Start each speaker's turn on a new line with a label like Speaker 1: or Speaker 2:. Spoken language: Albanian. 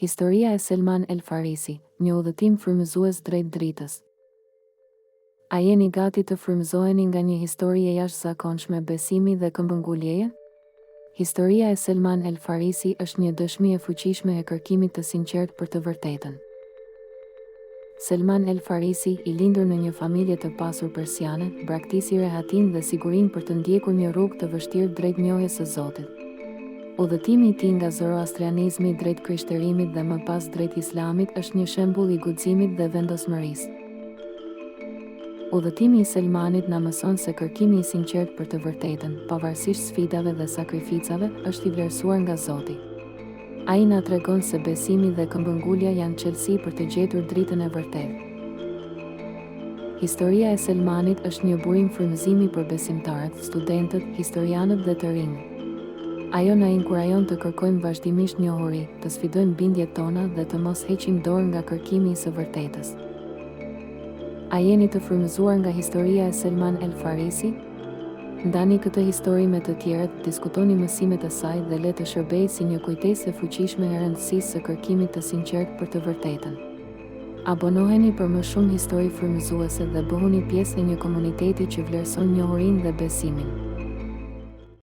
Speaker 1: Historia e Selman El Farisi, një udhëtim frymëzues drejt dritës. A jeni gati të frymëzoheni nga një histori e jashtëzakonshme besimi dhe këmbënguljeje? Historia e Selman El Farisi është një dëshmi e fuqishme e kërkimit të sinqertë për të vërtetën. Selman El Farisi, i lindur në një familje të pasur persiane, braktisi rehatinë dhe sigurinë për të ndjekur një rrugë të vështirë drejt njohjes së Zotit. Udhëtimi i tij nga zoroastrianizmi drejt krishterimit dhe më pas drejt Islamit është një shembull i guximit dhe vendosmërisë. Udhëtimi i Selmanit na mëson se kërkimi i sinqertë për të vërtetën, pavarësisht sfidave dhe sakrificave, është i vlerësuar nga Zoti. Ai na tregon se besimi dhe këmbëngulja janë çelësi për të gjetur dritën e vërtetë. Historia e Selmanit është një burim frymëzimi për besimtarët, studentët, historianët dhe të rinjtë. Ajo na inkurajon të kërkojmë vazhdimisht njohuri, të sfidojmë bindjet tona dhe të mos heqim dorë nga kërkimi i së vërtetës. A jeni të frymëzuar nga historia e Selman El Farisi? Ndani këtë histori me të tjerët, diskutoni mësimet e saj dhe le të shërbejë si një kujtesë e fuqishme e rëndësisë së kërkimit të sinqertë për të vërtetën. Abonoheni për më shumë histori frymëzuese dhe bëhuni pjesë e një komuniteti që vlerëson njohurinë dhe besimin.